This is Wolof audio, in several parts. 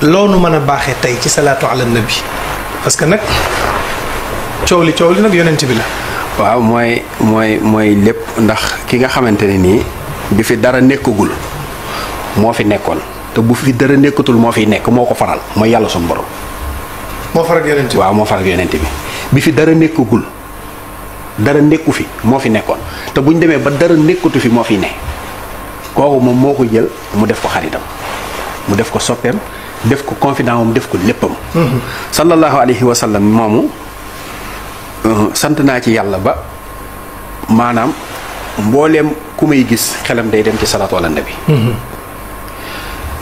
loonu mën a baaxee tey ci salaatu ala nabi parce que nag coow li nag yonent bi la. waaw mooy lépp ndax ki nga xamante ne nii bi fi dara nekkagul moo fi nekkoon te bu fi dara nekkatul moo fiy nekk moo ko faral mooy yàlla suñu borom. moo faral yonent bi. waaw moo faral yonent bi fi dara nekkagul dara nekku fi moo fi nekkoon te bu ñu demee ba dara nekkatu fi moo fiy ne kooku moom moo ko jël mu def ko xaritam mu def ko soppeem def ko confident moom def ko léppam. sallallahu alayhi wa sallam moomu sant naa ci yàlla ba maanaam mbooleem ku may gis xelam day dem ci salaatu ala nabi.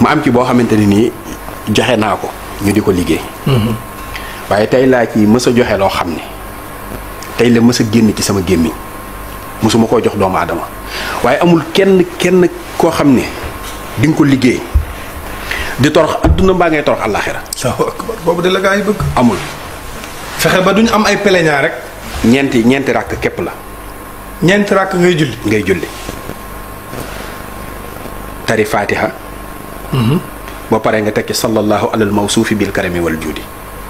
ma am ci boo xamante ne nii joxe naa ko ñu di ko liggéey. waaye tey laa ci mës a joxe loo xam ne tey la mës a génn ci sama gémmiñ mësuma koo jox doomu aadama waaye amul kenn koo xam ne di nga ko liggéey di torox adduna mbaa ngay torox àllaaxira. Allahu akbar boobu de la gaa yi bëgg. amul. fexe ba duñ am ay peleñaa rek. ñeenti ràkk képp la. ñeenti ràkk ngay julli. tari fatiha. boo paree nga tekki sallallahu alal mawsuufi bil karami wal juudi.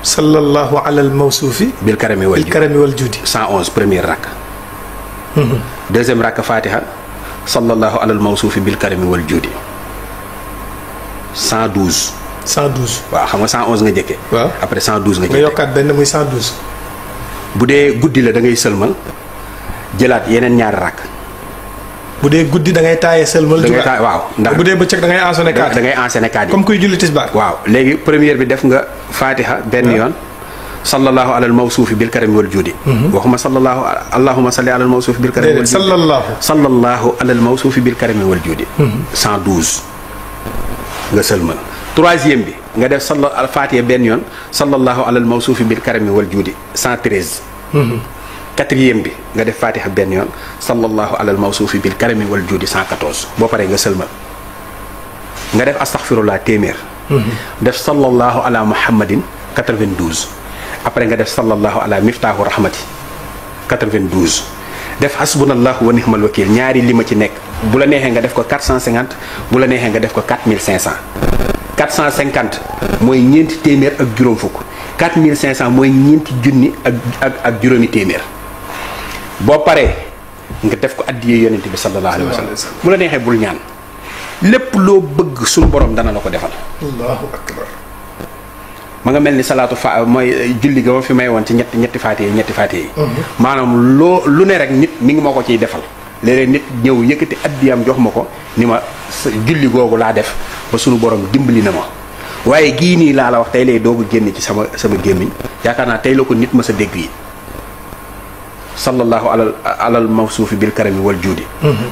sallallahu alal mawsuufi. bil karami wal juudi. 111 première ràkk. deuxième ràkk fatiha. sallallahu alal mawsuufi bil karami wal juudi. 112. waaw xam nga 111 nga jëkkee. waaw après 112 nga jëkkee. nga yokkaat benn muy 112. bu dee guddi la da ngay sëlmal jëlaat yeneen ñaari ràkk. bu dee guddi da ngay taayee sëlmal. waaw ndax bu dee bëccëg da ngay enchaîner kaat. da ngay enchaîner kaat yi comme kuy julli tisbaar. waaw léegi première bi def nga fatiha benn yoon. sallallahu alal mawsuufi bil karami wal juudi. waxuma allahumma salli alal mawsuufi bil karami wal juudi. sallallahu alal mawsuufi bil karami wal juudi. 112 nga sëlmal. troisième bi nga def fatiha benn yoon sallallahu alal mawsuufi bil karami wal juudi 113. quatrième bi nga def fatiha benn yoon sallallahu alal mawsuufi bil karami wal juudi 114 boo paree nga sëlmal nga def astaghfirullah téeméer. def sallallahu ala muhammadin 92. après nga def sallallahu ala miftaahu rahmati 92. def hasbunallahu wa nihmal wakil ñaari li ma ci nekk bu la neexee nga def ko 450 bu la neexee nga def ko 4500. 450 mooy ñeenti téeméer ak juróom fukk 4500 mooy ñeenti junni ak juróomi téeméer boo paree nga def ko addiyee yonent bi sallallahu alayhi wa sallam bu la neexee bul ñaan lépp loo bëgg suñu borom dana la ko defal. allahu akbar. ma nga mel ni salaatu mooy julli ga ma fi may woon ci ñetti faatiha yi. maanaam lu ne rek nit mi ngi ma ko ciy defal. léeg-léeg nit ñëw yëkkati addiyam jox ma ko ni ma julli googu laa def ba sunu borom dimbali na ma waaye gii nii laa la wax tey lay doog a génn ci sama gémmiñ yaakaar naa tey la ko nit ma sa dégg yi sallallahu alal mawsuufi bil karami wal juudi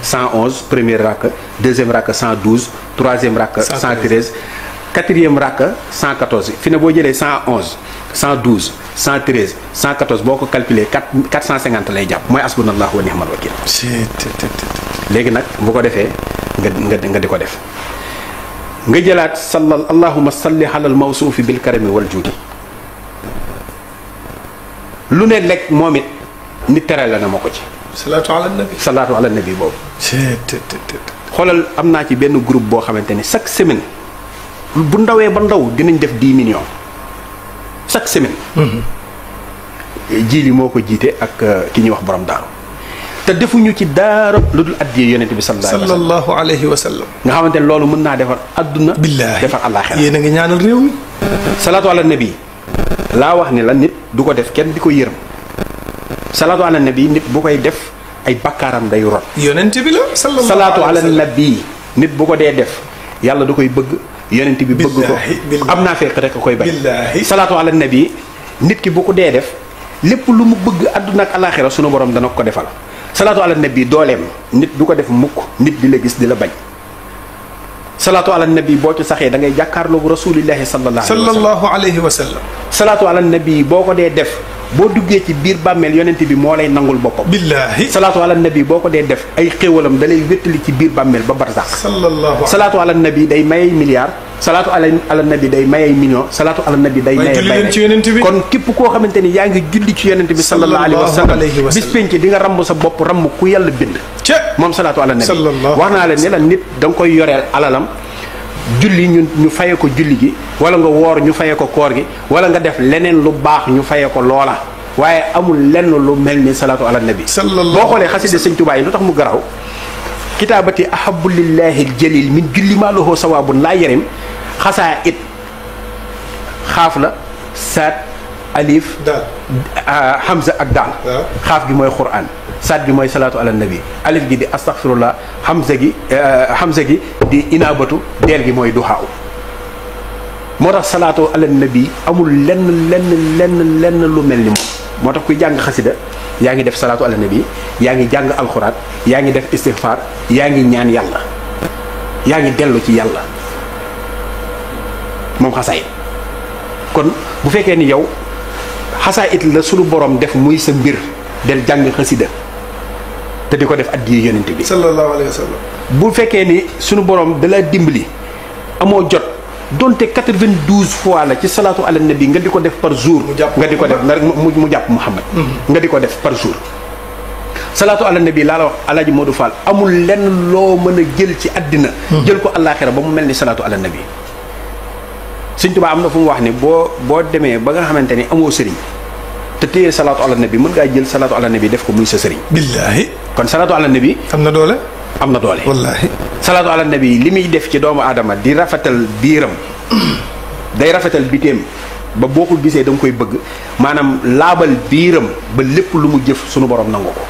111 première rakk deuxième rakk 112 troisième rakk 113 quatrième rakk 114 fi ne boo jëlee 111 112 113 114 boo ko calculé 450 lay jàpp mooy asbunallahu wa ni'mal wakil. léegi nag bu ko defee nga di ko def nga jëlaat allahumma salli alal mawsuufi bil karami wal juudi lu ne lekk moom it nit teral la na ma ko ci. salaatu ala nabi boobu. xoolal am naa ci benn groupe boo xamante ni chaque semaine bu ndawee ba ndaw dinañ def 10 millions. chaque semaine. jiili moo ko jiite ak ki ñuy wax borom daaru te defuñu ci daara lu dul addiyee yonent bi sallallahu alayhi wa sallam. nga xamante ne loolu mën naa defar adduna. billaahi defar àllaaxira. yéen a ngi ñaanal réew mi. salaatu ala nabi laa wax ni la nit du ko def kenn di ko yërëm salaatu ala nabi nit bu koy def ay bakkaaram day rot. yonent bi la salaatu ala nabi nit bu ko dee def yàlla da koy bëgg. yonent bi bëgg ko am naa fekk rek a koy bañ. salaatu ala nabi nit ki bu ko dee def lépp lu mu bëgg àdduna ak alaaxira sunu borom dana ko defal. salaatu ala nabi dooleem nit du ko def mukk nit di la gis di la bañ. salaatu ala nabi boo ci saxee da ngay jàkkaarloo rasulillahi sallallahu alayhi wa sallam. salaatu ala nabi boo ko dee def boo duggee ci biir bàmmeel yonent bi moo lay nangul boppam. billaahi salaatu ala nabi boo ko dee def ay xéwalam da lay wéttali ci biir bàmmeel ba barsax. salaatu ala nabi day mayay milliard. salaatu ala nabi day mayay million. salaatu ala nabi day mayay kon képp koo xamante ni yaa ngi julli ci yonent bi sallallahu alayhi wa sallam bis penc di nga ramb sa bopp ramb ku yàlla bind. moom salaatu ala nabi wax naa la ne la nit da nga koy yoreel alalam julli ñu faye ko julli gi wala nga woor ñu fayee ko koor gi wala nga def leneen lu baax ñu fayee ko loola waaye amul lenn lu mel ni salaatu ala nabi. boo xoolee xasida sëñ Tuubaa yi lu tax mu garaw kitaabati ahabu lillahi aljalil min julli maa lahu sawaabun laa yarim xasaa it xaaf la saat alif hamza ak daal xaaf gi mooy quraan saat gi mooy salaatu ala nabi alif gi di astaghfirullah hamza gi di inaabatu deel gi mooy duhaaw moo tax salaatu ala nabi amul lenn lu mel ni moom moo tax kuy jàng xasida yaa ngi def salaatu ala nabi yaa ngi jàng alxuraan yaa ngi def istighfar yaa ngi ñaan yàlla yaa ngi dellu ci yàlla moom xasaayit kon bu fekkee ni yow xasaayit la sunu borom def muy sa mbir del jàng xasida te di ko def addiya yonent bi sallallahu alayhi wa sallam. bu fekkee ni sunu borom da la dimbali amoo jot donte 92 fois la ci salaatu ala nabi nga di ko def par jour. nga di ko def mu jàpp Muhammad nga di ko def par jour. salaatu ala nabi laa la wax Alaaji Modou Fall amul lenn loo mën a jël ci àddina jël ko àllaaxira ba mu mel ni salaatu ala nabi. Sëñ Tuubaa am na fu mu wax ni boo demee ba nga xamante ni amoo sëriñ te téye salaatu ala nabi mën ngaa jël salaatu ala nabi def ko muy sa sëriñ. billaahi kon salaatu ala nabi. am na doole. am na doole wallaahi. salaatu ala nabi li muy def ci doomu aadama di rafetal biiram day rafetal biteem ba boo ko gisee da nga koy bëgg maanaam laabal biiram ba lépp lu mu jëf sunu borom nangu ko.